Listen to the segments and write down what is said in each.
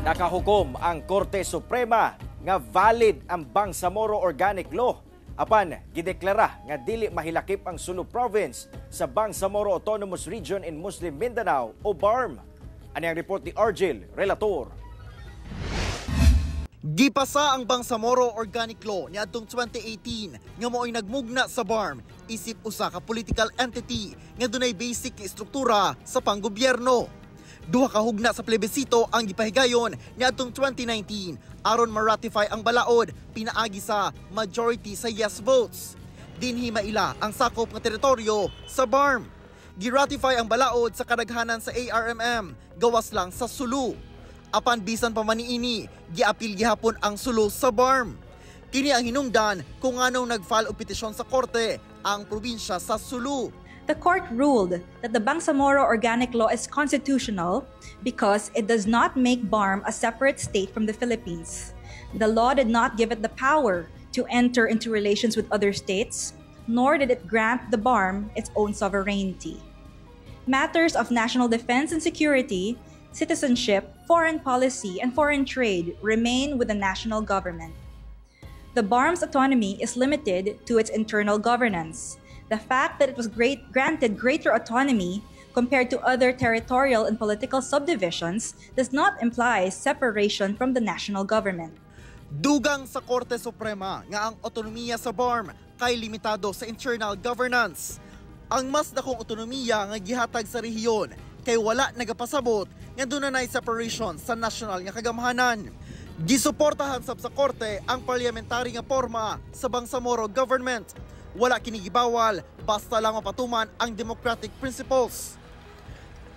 Nakahukom ang Korte Suprema nga valid ang Bangsamoro Organic Law. Apan gideklara nga dili mahilakip ang Sulu Province sa Bangsamoro Autonomous Region in Muslim Mindanao o BARMM. Ani ang report ni Argel Relator. Gipasa ang Bangsamoro Organic Law niadtong 2018 nga mao'y nagmugna sa BARMM isip usa ka political entity nga dunay basic nga istruktura sa panggobyerno. Duha ka hugna sa plebisito ang gipahigayon niadtong 2019 aron ma-ratify ang balaod pinaagi sa majority sa yes votes. Dinhi maila ang sakop nga teritoryo sa BARMM. Gi-ratify ang balaod sa kadaghanan sa ARMM, gawas lang sa Sulu. Apan bisan pa man niini, giapil gihapon ang Sulu sa BARMM. Kini ang hinungdan kung nganong nag-file og petisyon sa korte ang probinsya sa Sulu. The court ruled that the Bangsamoro Organic Law is constitutional because it does not make BARMM a separate state from the Philippines. The law did not give it the power to enter into relations with other states, nor did it grant the BARMM its own sovereignty. Matters of national defense and security, citizenship, foreign policy, and foreign trade remain with the national government. The BARMM's autonomy is limited to its internal governance. The fact that it was granted greater autonomy compared to other territorial and political subdivisions does not imply separation from the national government. Dugang sa Korte Suprema nga ang otonomiya sa BARMM kay limitado sa internal governance. Ang mas dakong otonomiya nga gihatag sa rehiyon kay wala nagapasabot nga dunay separation sa national nga kagamhanan. Gisuportahan sab sa korte ang parliamentary nga porma sa Bangsamoro government. Wala kini gibawal basta lang mapatuman ang democratic principles.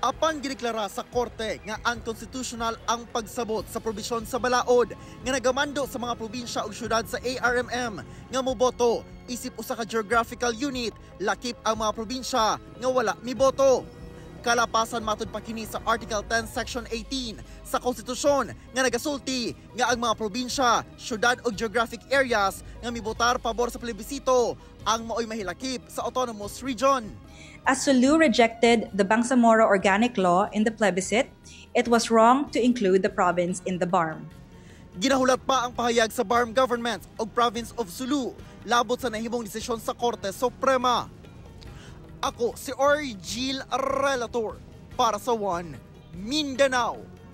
Apan gideklara sa korte nga unconstitutional ang pagsabot sa probisyon sa balaod nga nagamando sa mga probinsya ug syudad sa ARMM nga moboto isip usa ka geographical unit, lakip ang mga probinsya nga wala miboto. Kalapasan matud pa kini sa Article 10 Section 18 sa konstitusyon nga nagasulti nga ang mga probinsya, syudad ug geographic areas nga mibotar pabor sa plebisito ang maoy mahilakip sa autonomous region. As Sulu rejected the Bangsamoro Organic Law in the plebiscite, it was wrong to include the province in the BARMM. Ginahulat pa ang pahayag sa BARMM government ug Province of Sulu labot sa nahimong desisyon sa Korte Suprema. Ako si Argil Relator para sa One Mindanao.